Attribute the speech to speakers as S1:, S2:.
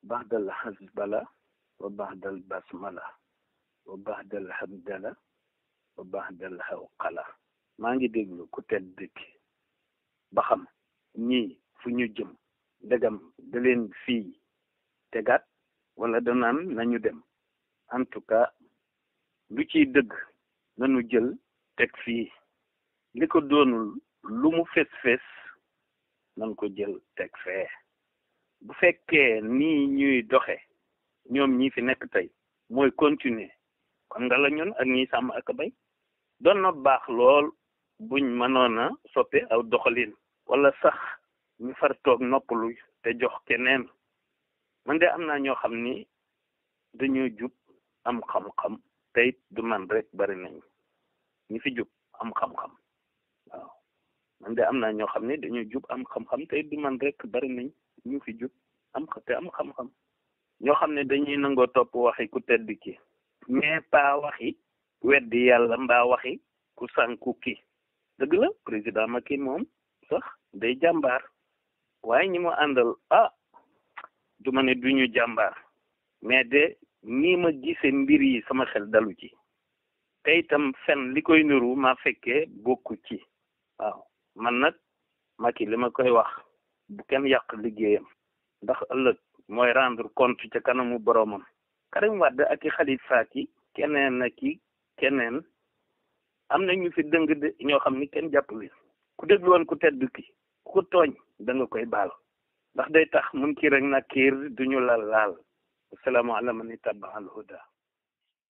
S1: baxdal hasbala wa baxdal basmala wa baxdal hamdala wa baxdal hawqala. maa ngi déglu ku tedd ki ba xam ñii fu ñu jëm ndegam da leen fii tegaat wala danaan nañu dem. en tout cas lu ciy dëgg nañu jël teg fii li ko doonul lu mu fees nañ ko jël teg fee. bu fekkee nii ñuy doxe ñoom ñi fi nekk tey mooy continuer kon nga la ñun ak ñiy sàmm ak bay doon na baax lool buñ mënoon a soppi aw doxalin wala sax ñu far toog noppalu te jox keneen. man de am naa ñoo xam ni dañoo jub am xam-xam tey du man rek bari nañ ñi fi jub am xam-xam waaw man de am naa ñoo xam ne dañoo jub am xam-xam tey du man rek bari nañ ñu fi jub am te am xam-xam ñoo xam ne dañuy nangoo topp waxi ku tedd ki mais pas waxi weddi yàlla mbaa waxi ku sànku ki. dëgg la président Macky moom sax day jàmbaar waaye ñi mu àndal du ma ne duñu jàmbaar mais de nii ma gisee mbir yi sama xel dalu ci te itam fen li koy niru ma fekkee bokku ci. waaw man nag Macky li ma koy wax bu kenn yàq liggéeyam ndax ëllëg mooy rendre compte ca kanamu boromam. Karim Wade ak i Khalifa ki keneen ak i keneen am na ñu fi dëng de ñoo xam ni kenn jàpp leen ku déglu woon ku tedd ki ku ko tooñ da nga koy baal ndax day tax mun kii rek na kiir duñu la laal. assalaamu ala man ittaba al huda.